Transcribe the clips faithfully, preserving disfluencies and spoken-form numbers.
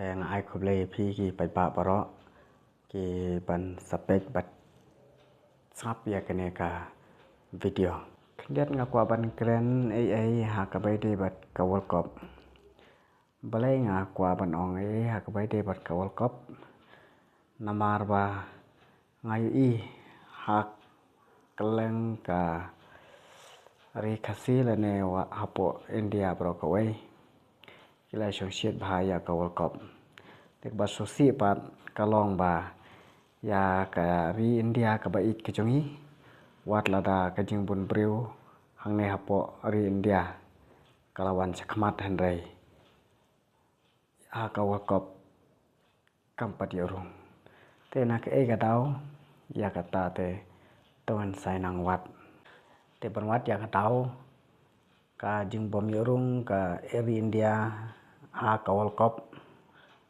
Te nga ai khublei ïa phi ki paidbah baroh ki ban sa peit bad sngap ïa kane ka video. Khyndiat nga kwah ban kren ei ei ha kaba ïadei bad ka World Cup. Balei nga kwah ban ong ei ei ha kaba ïadei bad ka World Cup? Namar ba nga ïohi ha kylleng ka ri Khasi lane hapoh India baroh kawei ki la shongshit bha ïa ka World Cup. Te kaba sngewsih pat ka long ba ïa ka ri India kaba ïeit ka jong ngi, wat lada ka jingbun briew hangne hapoh ri India ka la wan shakhmat hynrei ha ka World Cup kam pat ïoh rung. Te na kaei ka daw ïa kata te to ngin sa ïa nang wad. Te ban wad ïa ka daw ka jingbym ïoh rung ka ri India ha ka World Cup,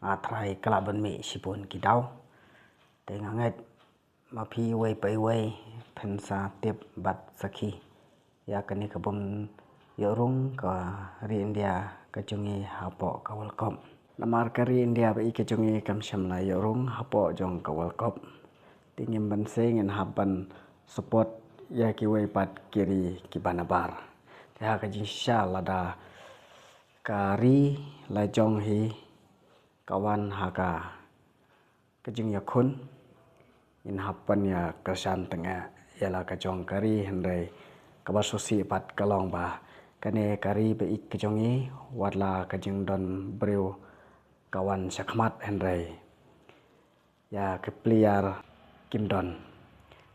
nga tharai ka lah ban mih shibun ki daw. Te nga ngeit ma phi iwei pa iwei phin sa tip bad sakhi ïa kane ka bym ïoh rung ka ri India ka jong ngi hapoh ka World Cup. Namar ka ri India ba ïeit ka jong ngi kam shym la ïoh rung hapoh jong ka World Cup. Te ngim banse ngin hap ban support ïa kiwei pat ki ri kiba nabar. Te ha ka jingshisha lada ka ri la jong hi ka wan ha ka ka jingïakhun, ngin hap ban ïa kyrshan tang eh ïa la ka jong ka ri hynrei kaba sngewsih pat ka long ba kane ka ri ba ïeit ka jong ngi, wat la ka jingdon briew ka wan shakhmat hynrei ïa ki player kim don.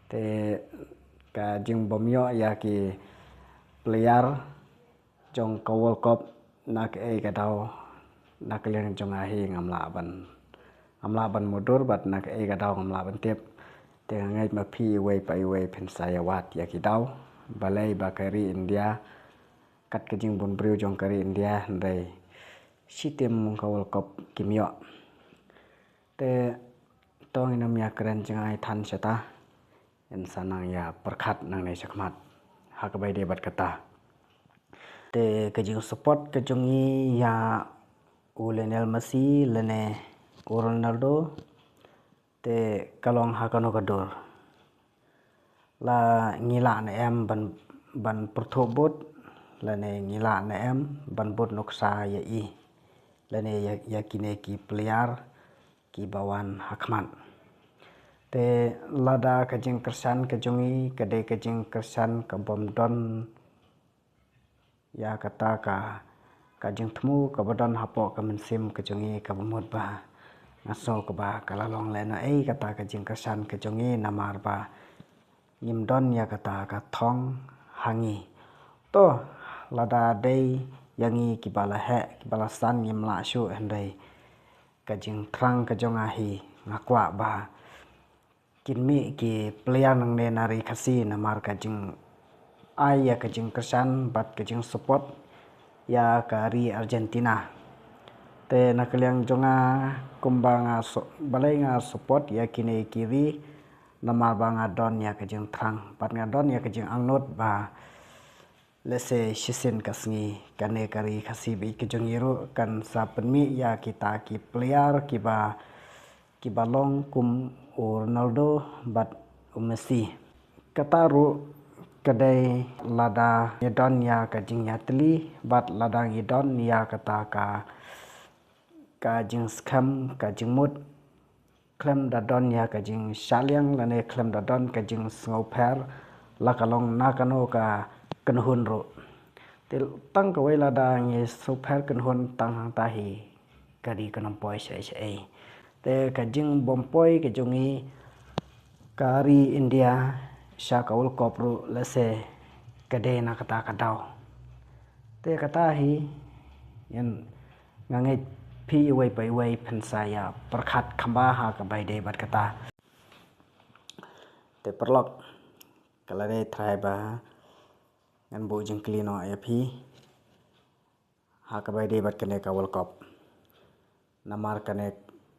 Te ka jingbym ïoh ïa ki player jong ka World Cup na kaei ka daw, na ka liang jong nga hi ngam lah ban, ngam lah ban mutdur bad na kaei ka daw ngam lah ban tip. Te nga ngeit ma phi iwei pa iwei phin sa ïa wad ïa ki daw. Balei ba ka ri India kat ka jingbun briew jong ka ri India hynrei shi tim ka World Cup kim ïoh. Te to ngin ym ïa kren jngai than shata, ngin sa nang ïa pyrkhat nangne shakhmat ha kaba ïadei bad kata. Te ka jingsupport ka jong ngi ïa u Lionel Messi lane u Ronaldo te ka long ha kano ka dur. La ngi lah ne em ban, ban pyrthuh bud lane ngi lah ne em ban bud nuksa ïa i lane ïa, ïa kine ki player kiba wan hakhmat. Te lada ka jingkyrshan ka jong ngi ka dei ka jingkyrshan kabym don ïa kata ka, ka jingthmu kaba don hapoh ka mynsiem ka jong ngi kaba mut ba nga sngew kaba ka la long lehnohei kata ka jingkyrshan ka jong ngi namar ba ngim don ïa kata ka thong ha ngi. To lada dei ïa ngi kiba la heh kiba la san ngim lah shuh hynrei ka jingthrang ka jong nga hi nga kwah ba kin mih ki player nangne na ri Khasi namar ka jingai ïa ka jingkyrshan bad ka jingsupport ïa ka ri Argentina. Te na ka liang jong nga kumba nga su-, balei nga support ïa kine ki ri namar ba nga don ïa ka jingthrang bad nga don ïa ka jingangnud ba lehse shisien ka sngi kane ka ri Khasi ba ïeit ka jong ngi ruh kan sa pynmih ïa kita ki player kiba, kiba long kum u Ronaldo bad u Messi. Kata ruh ka dei lada ngi don ïa ka jingïatylli bad lada ngi don ïa kata ka, ka jingskhem ka jingmut khlem da don ïa ka jingshah liang lane khlem da don ka jingsngewpher la ka long na kano ka kynhun ruh. Te tang kawei lada ngi sngewpher kynhun tang hangta hi ka ri kan ym poi shaei shaei. Te ka jingbym poi ka jong ngi ka ri India sha ka World Cup ruh lehse ka dei na kata ka daw. Te kata hi ngin, nga ngeit phi iwei pa iwei phin sa ïa pyrkhat kham bha ha kaba ïadei bad kata. Te paralok, ka la dei trai ba ngan buh jingkylli noh ïa phi ha kaba ïadei bad kane ka World Cup. Namar kane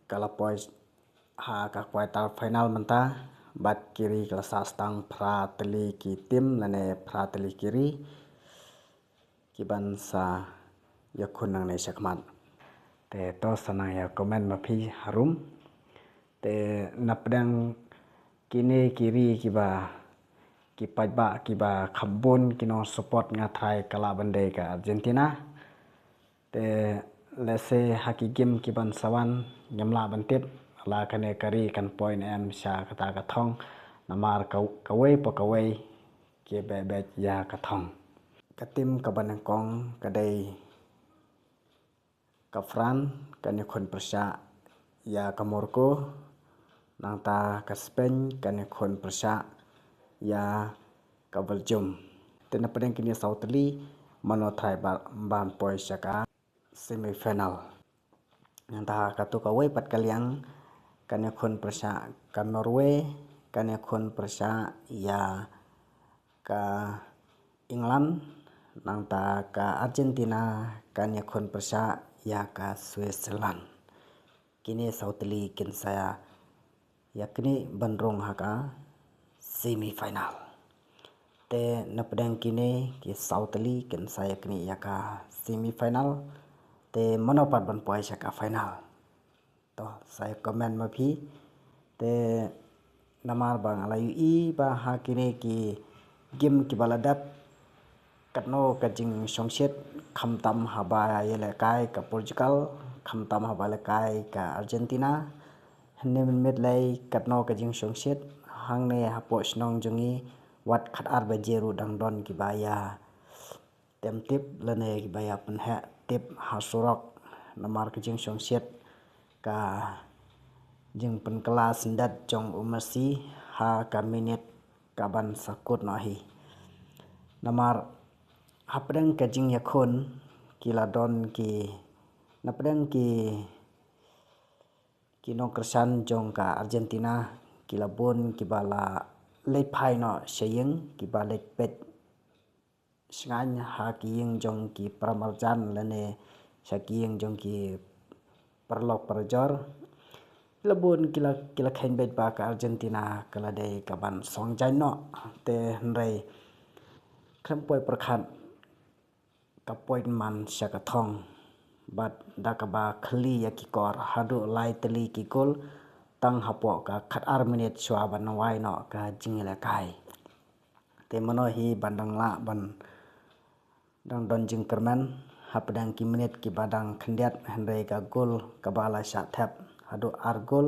ka la poi ha ka quarter final mynta bad ki ri ka la sah tang phra tylli ki team lane phra tylli ki ri kiban sa ïakhun nangne shakhmat. Te to sa nang ïa comment ma phi harum. Te na pdeng kine ki ri kiba, ki paidbah kiba kham bun ki nong support nga trai ka lah ban dei ka Argentina. Te lehse ha ki game ki ban sa wan ngam lah ban tip la kane ka ri kan poi ne em sha kata ka thong, namar ka, kawei pa kawei ki beh beh ïa ka thong. Ka team kaba nyngkong ka dei ka France, kan ïakhun pyrshah ïa ka Morocco, nangta ka Spain kan ïakhun pyrshah ïa ka Belgium. Te na pdeng kine saw tylli mano trai ba, ban poi sha ka semi final. Nangta katu kawei pat ka liang kan ïakhun pyrshah ka Norway, kan ïakhun pyrshah ïa ka England, nangta ka Argentina kan ïakhun pyrshah ïa ka Switzerland. Kine saw tylli kin sa ïa kine ban rung ha ka semi final. Te na pdeng kine ki saw tylli kin sa ïa kine ïa ka semi final. Te mano pat ban poi sha ka final? To sa ïa comment ma phi. Te namar ba nga la ïohi ba ha kine ki game kiba la dep katno ka jingshongshit, khamtam haba ïalehkai ka Portugal, khamtam haba lehkai ka Argentina. Hynne mynmiet lei katno ka jingshongshit, hangne hapoh shnong jong ngi wat khatar baje ruh dang don kiba ïa tem tip lane kiba ïa pynheh tip ha surok namar ka jingshongshit, ka jingpynkylla syndet jong u Messi ha ka minit kaban sa kut noh hi. Namar hapdeng ka jingïakhun ki la don ki, na pdeng ki, ki nongkyrshan jong ka Argentina ki la bun kiba la leit phai noh sha ïing, kiba leit peit shngaiñ ha ki ïing jong ki paramarjan lane sha ki ïing jong ki paralok parajor. Ki la bun ki la, ki la kheiñ beit ba ka Argentina ka la dei kaban song jaiñ noh. Te hynrei khlem poi pyrkhat ka point man sha ka thong bad da kaba khlieh ïa ki kor haduh lai tylli ki gol tang hapoh ka khatar minit shuwa ban wai noh ka jingïalehkai. Te mano hi ban dang lah ban dang don jingkyrmen hapdeng ki minit kiba dang khyndiat, hynrei ka gol kaba la shah thep haduh ar gol,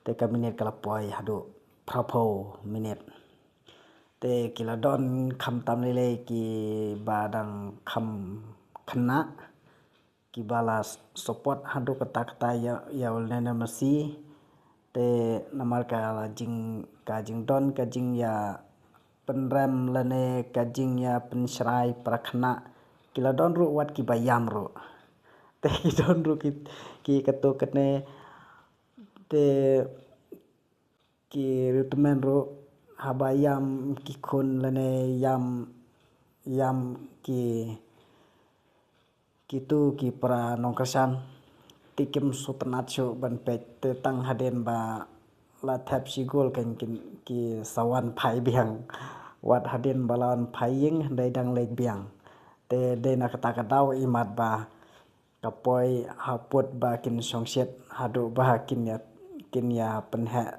te ka minit ka la poi haduh phraphew minit. Te ki la don khamtam lei lei kiba dang kham khynnah kiba la support haduh katta katta ïa, ïa u Lionel Messi. Te namar ka la jing, ka jingdon ka jingïapynrem lane ka jingïapynshrai para khynnah, ki la don ruh wat kiba ïam ruh. Te ki don ruh ki, ki katto katne, te ki riewtymmen ruh haba ïam ki khun lane ïam, ïam ki, kitu ki para nongkyrshan, te kim sngewtynnat shuh ban peit, te tang hadien ba la thep shi gol kan kin, ki sa wan phai biang. Wat hadien ba la wan phai ïing hynrei dang leit biang. Te dei na kata ka daw imat ba ka poi ha pud ba kin shongshit haduh ba kin ïa, kin ïapynheh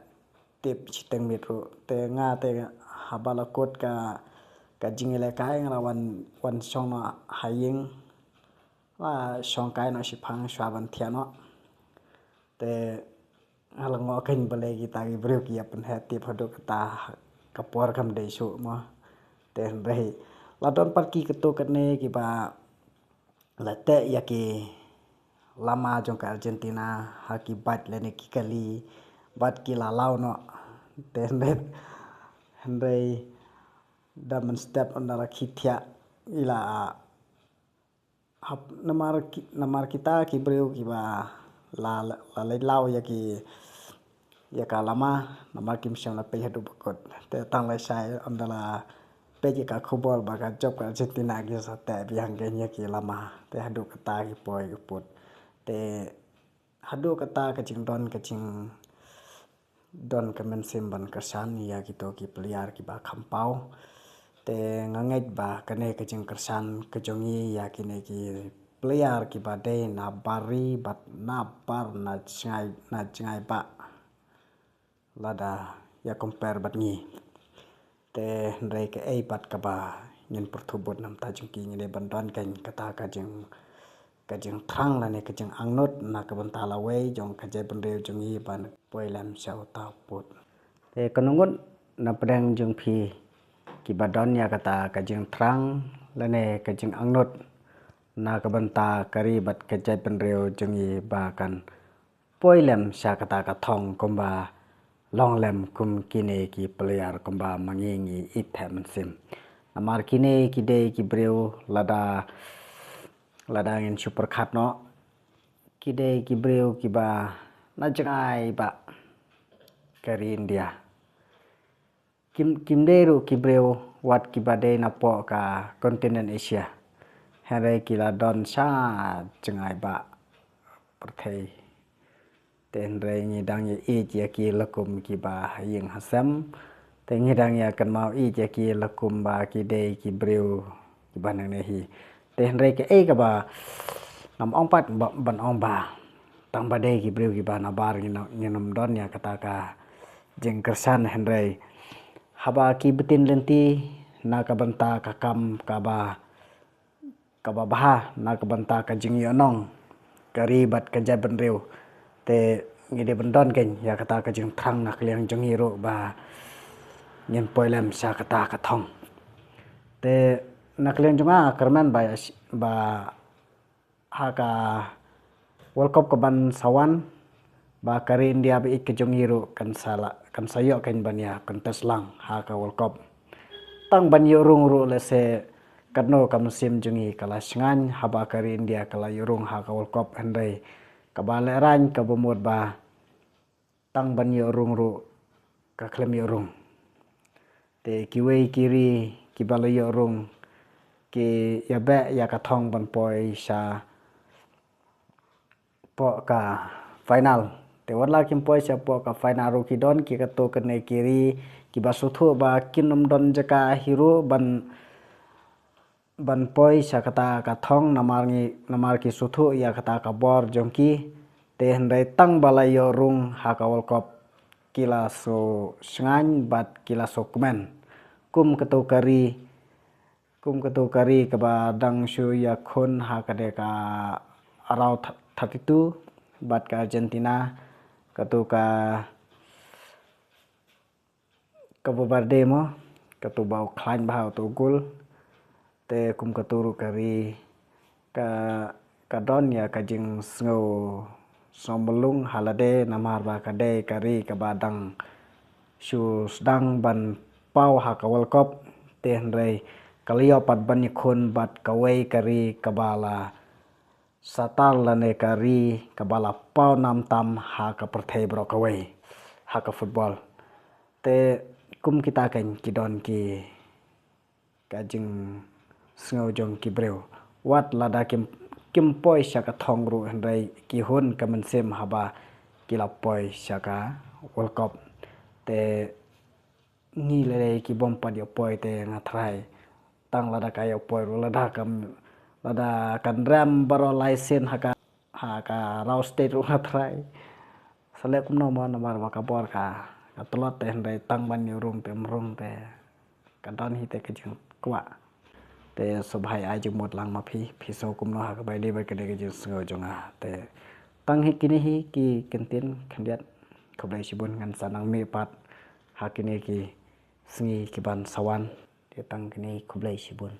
tip shiteng miet ruh. Te nga te haba la kut ka, ka jingïalehkai nga la wan, wan shong noh ha ïing, la shong kai noh shiphang shuwa ban thiah noh. Te nga la ngoh keiñ balei kita ki briew ki ïapynheh tip haduh kata, ka por kam dei shuh mo. Te hynrei la don pat ki katto katne kiba la teh ïa ki lama jong ka Argentina ha ki bike lane ki kali bad ki la law noh. Te hynrei, hynrei da mynstep ynda la khie thiah, i la hap, namar ki, namar kita ki briew kiba la, la, la leit law ïa ki, ïa ka lama, namar kim shym la peit haduh ba kut. Te tang lashai ynda la peit ïa ka khubor ba ka jop ka Argentina ki sa teh biang keiñ ïa ki lama. Te haduh kata ki poi ki pud. Te haduh kata ka jingdon ka jing don ka mynsiem ban kyrshan ïa kito ki player kiba kham paw. Te nga ngeit ba kane ka jingkyrshan ka jong ngi ïa kine ki player kiba dei na bar ri bad na bar na jngai, na jngai bah lada ïa compare bad ngi. Te hynrei kaei pat kaba ngin pyrthuh bud namar jong ki, ngi dei ban don keiñ kata ka jing, ka jingthrang lane ka jingangnud na ka bynta lawei jong ka jaitbynriew jong ngi ban poi lem sha uta u pud. Te kano ngut na pdeng jong phi kiba don ïa kata ka jingthrang lane ka jingangnud na ka bynta ka ri bad ka jaitbynriew jong ngi ba kan poi lem sha kata ka thong kumba long lem kum kine ki player kumba ma ngi ngi ïeit thep mynsiem. Namar kine ki dei ki briew lada, lada ngin shu pyrkhat noh, ki dei ki briew kiba na jngai bah ka ri India. Kim, kim dei ruh ki briew wat kiba dei na poh ka continent Asia. Hynrei ki la don sha jngai bah pyrthei. Te hynrei ngi dang ïa ïeit ïa ki la kum kiba ha ïing ha sem. Te ngi dang ïa kynmaw ïeit ïa ki la kum ba ki dei ki briew kiba nangne hi. Te hynrei kaei kaba ngam ong pat ba, ban ong ba tang ba dei ki briew kiba na bar ngin, ngin ym don ïa kata ka jingkyrshan, hynrei haba ki btin lynti na ka bynta ka kam kaba, kaba bha na ka bynta ka jingïohnong ka ri bad ka jaitbynriew. Te ngi dei ban don keiñ ïa kata ka jingthrang na ka liang jong ngi ruh ba ngin poi lem sha kata ka thong. Te na ka liang jong nga kyrmen ba, ba ha ka World Cup kaban sa wan ba ka ri India ba ïeit ka jong ngi ruh kan sa la, kan sa ïoh keiñ ban ïa contest lang ha ka World Cup. Tang ban ïoh rung ruh lehse katno ka mynsiem jong ngi ka la shngaiñ haba ka ri India ka la ïoh rung ha ka World Cup, hynrei kaba lehraiñ kaba mut ba tang ban ïoh rung ruh ka khlem ïoh rung. Te kiwei ki ri kiba la ïoh rung ki ïa beh ïa ka thong ban poi sha poh ka final. Te wat la kim poi sha poh ka final ruh ki don ki katto katne ki ri kiba sngewthuh ba kin ym don jaka hi ruh ban, ban poi sha kata ka thong namar ngi, namar ki sngewthuh ïa kata ka bor jong ki. Te hynrei tang ba la ïoh rung ha ka World Cup ki la sngew shngaiñ bad ki la sngew kmen. Kum katto ka ri, kum katto ka ri kaba dang shu ïakhun ha kane ka round thirty-two bad ka Argentina, katto ka, kaba Valverde mo, katto ba u khlaiñ bha uto u gol. Te kum katto ruh ka ri ka, ka don ïa ka jingsngew, sngew mlung ha lade namar ba ka dei ka ri kaba dang shu sdang ban paw ha ka World Cup. Te hynrei ka la ïoh pat ban ïakhun bad kawei ka ri kaba la satar lane ka ri kaba la paw nam tam ha ka pyrthei baroh kawei ha ka football. Te kum kita keiñ ki don ki ka jingsngew jong ki briew. Wat lada kim, kim poi sha ka thong ruh hynrei ki hun ka mynsiem haba ki la poi sha ka World Cup. Te ngi lei lei ki bym pat ïoh poi te nga tharai tang lada ka ïoh poi ruh, lada kam, lada kan rem baroh lai sien ha ka, ha ka round stage ruh nga tharai. Sa leh kumno mo namar ba ka bor ka, ka tlot te hynrei tang ban ïoh rung te ym rung te ka don hi te ka jingkwah. Te sngewbha ai jingmut lang ma phi, phi sngew kumno ha kaba ïadei bad kane ka jingsngew jong nga. Te tang hi kine hi ki kyntien khyndiat, khublei shibun, ngan sa nang mih pat ha kine ki sngi kiban sa wan. Te tang kine hi, khublei shibun.